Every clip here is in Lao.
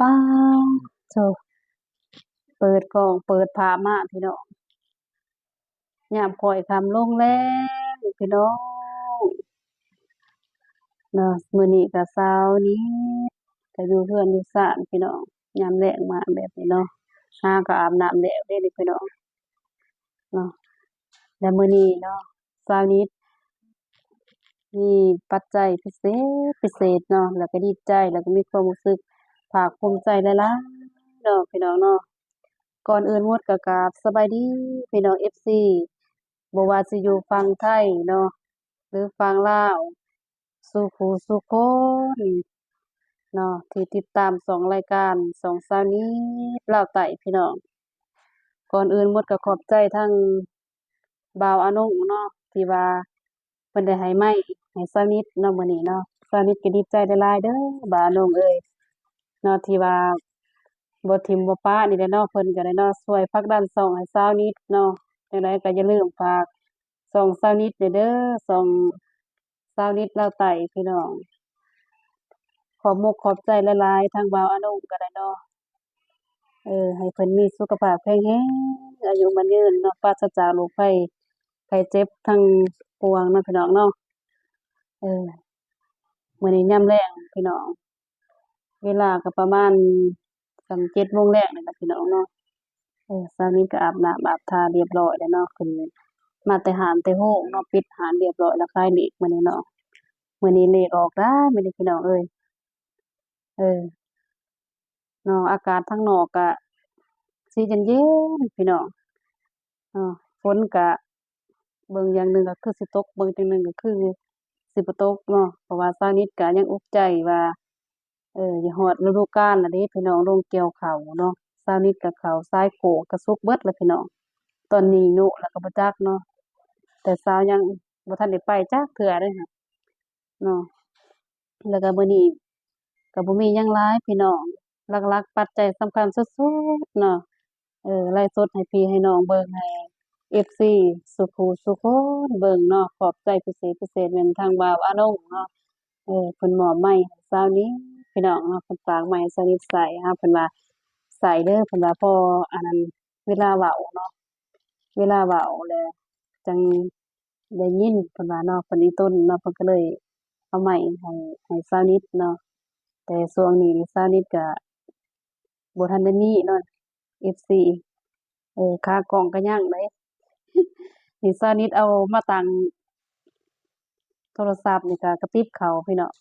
ປາດໂທ້ ເປີດກ້ອງເປີດພາບມາພີ່ນ້ອງ ຍາມຄ້ອຍຄ່ຳລົງແລ້ວພີ່ນ້ອງເນາະ. ມື້ນີ້ກະເຊົ້ານີ້ກະຢູ່ເຮືອນຢູ່ຊານພີ່ນ້ອງ ຍາມແລງມາແບບນີ້ເນາະ ຫາກະອາບນ້ຳແລ້ວເດ້ນີ້ພີ່ນ້ອງເນາະ. ແລະມື້ນີ້ເນາະ ຊາວນິດ ມີປັດໄຈພິເສດພິເສດເນາະ ແລ້ວກໍດີໃຈ ແລ້ວກໍມີຄວາມຮູ້ສຶກພາກພູມໃຈຫຼາຍໆເນາະ ພີ່ນ້ອງເນາະ. ກ່ອນອື່ນໝົດກໍກາບສະບາຍດີພີ່ນ້ອງເອັຟຊີ ບໍ່ວ່າຊິຢູ່ຝັ່ງໄທເນາະ ຫຼືຝັ່ງລາວ ສູ່ຜູ້ສູ່ຄົນເນາະ ທີ່ຕິດຕາມຊ່ອງລາຍການ ຊ່ອງຊາວນິດລາວໃຕ້ພີ່ນ້ອງ. ກ່ອນອື່ນໝົດກໍຂອບໃຈທັງ ບ່າວອານົງເນາະ ທີ່ວ່າເພິ່ນໄດ້ໃຫ້ໄມ້ໃຫ້ຊາວນິດເນາະມື້ນີ້ເນາະ. ຊາວນິດກໍດີໃຈຫຼາຍໆເດີບ່າວອານົງເອີຍເນາະ ທີ່ວ່າບໍ່ຖິ້ມບໍ່ປະນີ້ແຫຼະເນາະ ເພິ່ນກໍໄດ້ເນາະ ຊ່ວຍຜັກດັນຊ່ອງໃຫ້ຊາວນິດເນາະ. ຈັ່ງໃດກໍຢ່າລືມຝາກຊ່ອງຊາວນິດແດ່ເດີ ຊ່ອງ ຊາວນິດລາວໃຕ້ພີ່ນ້ອງ. ຂອບມຸກຂອບໃຈຫຼາຍໆ ທາງບ່າວອານົງກໍໄດ້ເນາະ ເອີ ໃຫ້ເພິ່ນມີສຸຂະພາບແຂງແຮງ ອາຍຸໝັ້ນຍືນເນາະ ປາສະຈາກໂລກໄພໄຂ້ເຈັບທັງປວງເນາະ ພີ່ນ້ອງເນາະ. ເອີ ມື້ນີ້ຍາມແລງພີ່ນ້ອງ ເວລາກໍປະມານສ່ຳເຈັດໂມງແລງນີ້ລະພີ່ນ້ອງເນາະ. ເອີ ຊາວນິດກໍອາບນ້ຳອາບທ່າລຽບຮ້ອຍແລ້ວເນາະ ຂຶ້ນມາແຕ່ຮ້ານແຕ່ໂຮງເນາະ ປິດຮ້ານລຽບຮ້ອຍແລ້ວ ຂາຍລີກມື້ນີ້ເນາະ. ມື້ນີ້ເລກອອກຫຼາຍມື້ນີ້ພີ່ນ້ອງເອີຍ ເອີ ເນາະ ອາກາດທາງນອກກະຊິເຢັນໆ ພີ່ນ້ອງເນາະ. ຝົນກະເບິ່ງຢ່າງໜຶ່ງກະຄືຊິຕົກ ເບິ່ງຢ່າງໜຶ່ງກະຄືຊິບໍ່ຕົກເນາະ ເພາະວ່າຊາວນິດກະຍັງອຸກໃຈວ່າ ເອີ ຢາກຮອດລະດູການລະເດ້ພີ່ນ້ອງ ລົງກ່ຽວເຂົ້າເນາະ. ຊາວນິດກະເຂົ້າຊາຍໂຄກກະສຸກເບິດລະພີ່ນ້ອງ ຕອນນີ້ໂຍະລະກະບໍ່ຈັກເນາະ ແຕ່ຊາວຍັງບໍ່ທັນໄດ້ໄປຈັກເທື່ອເດ້ເນາະ. ແລ້ວກໍມື້ນີ້ກໍບໍ່ມີຫຍັງຫຼາຍພີ່ນ້ອງ ຫຼັກໆປັດໄຈສຳຄັນສຸດໆເນາະ ເອີ ໄລຟ໌ສົດໃຫ້ພີ່ໃຫ້ນ້ອງເບິ່ງ ໃຫ້ເອັຟຊີສູ່ຜູ້ສູ່ຄົນເບິ່ງເນາະ. ຂອບໃຈພິເສດພິເສດແມ່ນທາງບ່າວອານົງເນາະ ເອີ ເພິ່ນມອບໄມໃຫ້ຊາວນິດພີ່ນ້ອງເນາະ ເພິ່ນຝາກໄມໃຫ້ຊາວນິດໃຊ້ ຫາເພິ່ນວ່າໃຊ້ເດີ ເພິ່ນວ່າພໍອັນນັ້ນ ເວລາເວົ້າເນາະ ເວລາເວົ້າແລ້ວຈັ່ງ ໄດ້ຍິນເພິ່ນວ່າເນາະ ເພິ່ນອີຕົນເນາະ ເພິ່ນກໍເລີຍເອົາໄມໃຫ້ ໃຫ້ຊາວນິດເນາະ. ແຕ່ຊ່ວງນີ້ຊາວນິດກະບໍ່ທັນໄດ້ມີເນາະ ເອັຟຊີ ເອີ ຂາກ້ອງກະຍັງເດ້ ນີ້ຊາວນິດເອົາມາຕັ້ງ ໂທລະສັບນີ້ກະກະຕິບເຂົ້າພີ່ນ້ອງ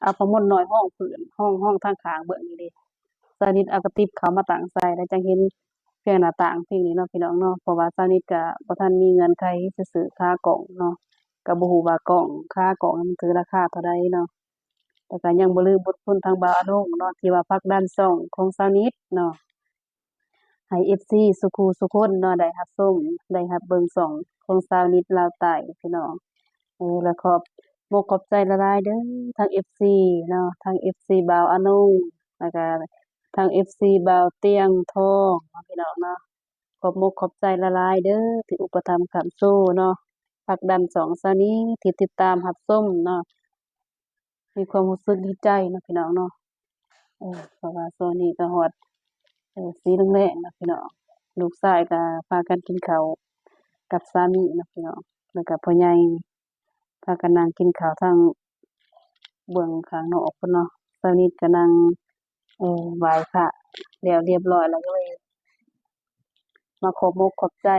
ເອົາຜ້າມົນນ້ອຍຮອງພື້ນ ຮອງ ຮອງທາງຂ້າງເບື້ອງນີ້ເດ້ ຊາວນິດເອົາກະຕິບເຂົ້າມາຕັ້ງໃສ່ ແລ້ວຈັ່ງເຫັນພຽງໜ້າຕ່າງພຽງນີ້ເນາະ ພີ່ນ້ອງເນາະ. ເພາະວ່າຊາວນິດກະບໍ່ທັນມີເງື່ອນໄຂຊິຊື້ຂາກ້ອງເນາະ ກະບໍ່ຮູ້ວ່າກ້ອງ ຂາກ້ອງມັນຖືລາຄາເທົ່າໃດເນາະ. ແລ້ວກະຍັງບໍ່ລືມຂອບຄຸນທາງບ່າວອານົງເນາະ ທີ່ວ່າຜັກດັນຊ່ອງຂອງຊາວນິດເນາະ ໃຫ້ເອັຟຊີສູ່ຜູ້ສູ່ຄົນເນາະ ໄດ້ຮັບຊົມ ໄດ້ຮັບເບິ່ງຊ່ອງຂອງຊາວນິດລາວໃຕ້ພີ່ນ້ອງ. ເອີ ແລະຂອບມຸກຂອບໃຈຫຼາຍໆເດີ ທັງເອັຟຊີເນາະ ທັງເອັຟຊີບ່າວອານົງ ແລ້ວກະທັງເອັຟຊີບ່າວຕຽງທອງເນາະ ພີ່ນ້ອງເນາະ. ຂອບມຸກຂອບໃຈຫຼາຍໆເດີ ທີ່ອຸປະຖຳຄ້ຳຊູເນາະ ຜັກດັນຊ່ອງຊາວນິດ ທີ່ຕິດຕາມຮັບຊົມເນາະ. ມີຄວາມຮູ້ສຶກດີໃຈເນາະ ພີ່ນ້ອງເນາະ. ເອີ ເພາະວ່າຊ່ວງນີ້ກໍຮອດ ເອີ ສີ່ໂມງແລງແລ້ວພີ່ນ້ອງ ລູກຊາຍກໍພາກັນກິນເຂົ້າກັບສາມີເນາະ ພີ່ນ້ອງ ແລ້ວກໍພໍ່ໃຫຍ່ພາກັນນັ່ງກິນເຂົ້າທາງເບື້ອງຂ້າງນອກພຸ້ນເນາະ. ຊາວນິດກໍນັ່ງ ເອີ ໄຫວ້ພະແລ້ວລຽບຮ້ອຍ ແລ້ວກໍເລີຍມາຂອບມຸກຂອບໃຈ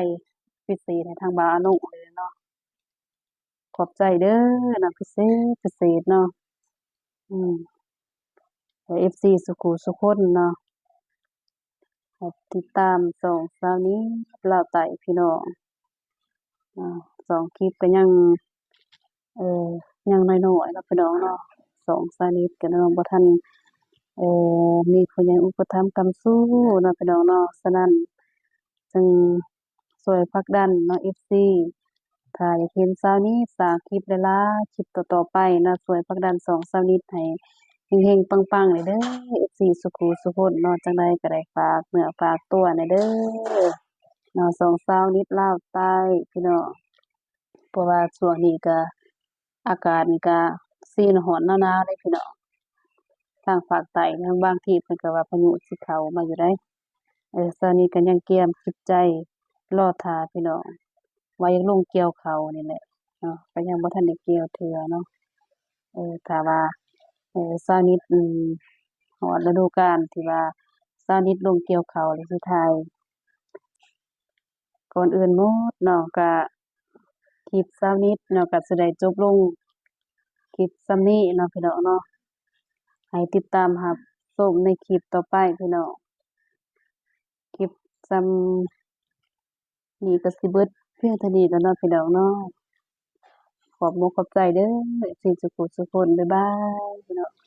ພິເສດໃຫ້ທາງບ່າວອານຸເລີຍເນາະ. ຂອບໃຈເດີເນາະ ພິເສດ ພິເສດເນາະ ອືມ ແລະ ເອັຟຊີສູ່ຜູ້ສູ່ຄົນເນາະ ໃຫ້ຕິດຕາມຊ່ອງຊາວນິດລາວໃຕ້ພີ່ນ້ອງ. ອາ ຊ່ອງຄລິບກໍຍັງ ເອີ ຍັງນ້ອຍໆເນາະ ພີ່ນ້ອງເນາະ ຊ່ອງຊາວນິດກໍເນາະ ບໍ່ທັນ ເອີ ມີຜູ້ໃຫຍ່ອຸປະຖຳຄ້ຳຊູເນາະ ພີ່ນ້ອງເນາະ. ສະນັ້ນຈຶ່ງ ຊ່ວຍຜັກດັນເນາະ ເອັຟຊີ ຖ້າຢາກເຫັນຊາວນິດສ້າງຄລິບຫຼາຍໆ ຄລິບຕໍ່ໆໄປເນາະ ຊ່ວຍຜັກດັນຊ່ອງຊາວນິດໃຫ້ເຮັງໆປັງໆແດ່ເດີ ເອັຟຊີສູ່ຜູ້ສູ່ຄົນເນາະ. ຈັ່ງໃດກໍໄດ້ຝາກເນື້ອຝາກຕົວແດ່ເດີເນາະ ຊ່ອງຊາວນິດລາວໃຕ້ພີ່ນ້ອງ. ເພາະວ່າຊ່ວງນີ້ກໍ ອາກາດນີ້ກະຊິຮ້ອນໜາວໆເດ້ພີ່ນ້ອງ. ທາງພາກໃຕ້ເນາະ ບາງທີເພິ່ນກໍວ່າພາຍຸຊິເຂົ້າມາຢູ່ໃດ໋. ເອີ ຊາວນິດກໍຍັງກຽມຄິດໃຈລໍຖ້າພີ່ນ້ອງ ວ່າຢາກລົງກ່ຽວເຂົ້ານີ້ແຫຼະເນາະ ກໍຍັງບໍ່ທັນໄດ້ກ່ຽວເທື່ອເນາະ. ເອີ ຖ້າວ່າ ເອີ ຊາວນິດ ອືມ ຮອດລະດູການທີ່ວ່າຊາວນິດລົງກ່ຽວເຂົ້າແລ້ວຊິຖ່າຍ. ກ່ອນອື່ນໝົດເນາະ ກະຄລິບຊາວນິດເນາະ ກະຊິໄດ້ຈົບລົງຄລິບສ່ຳນີ້ເນາະ ພີ່ນ້ອງເນາະ. ໃຫ້ຕິດຕາມຮັບຊົມໃນຄລິບຕໍ່ໄປພີ່ນ້ອງ. ຄລິບສ່ຳນີ້ກໍຊິເບິດພຽງເທົ່ານີ້ແລ້ວເນາະ ພີ່ນ້ອງເນາະ. ຂອບອົກຂອບໃຈເດີ ເອັຟຊີ ທຸກຜູ້ທຸກຄົນ. ບາຍບາຍ ພີ່ນ້ອງ.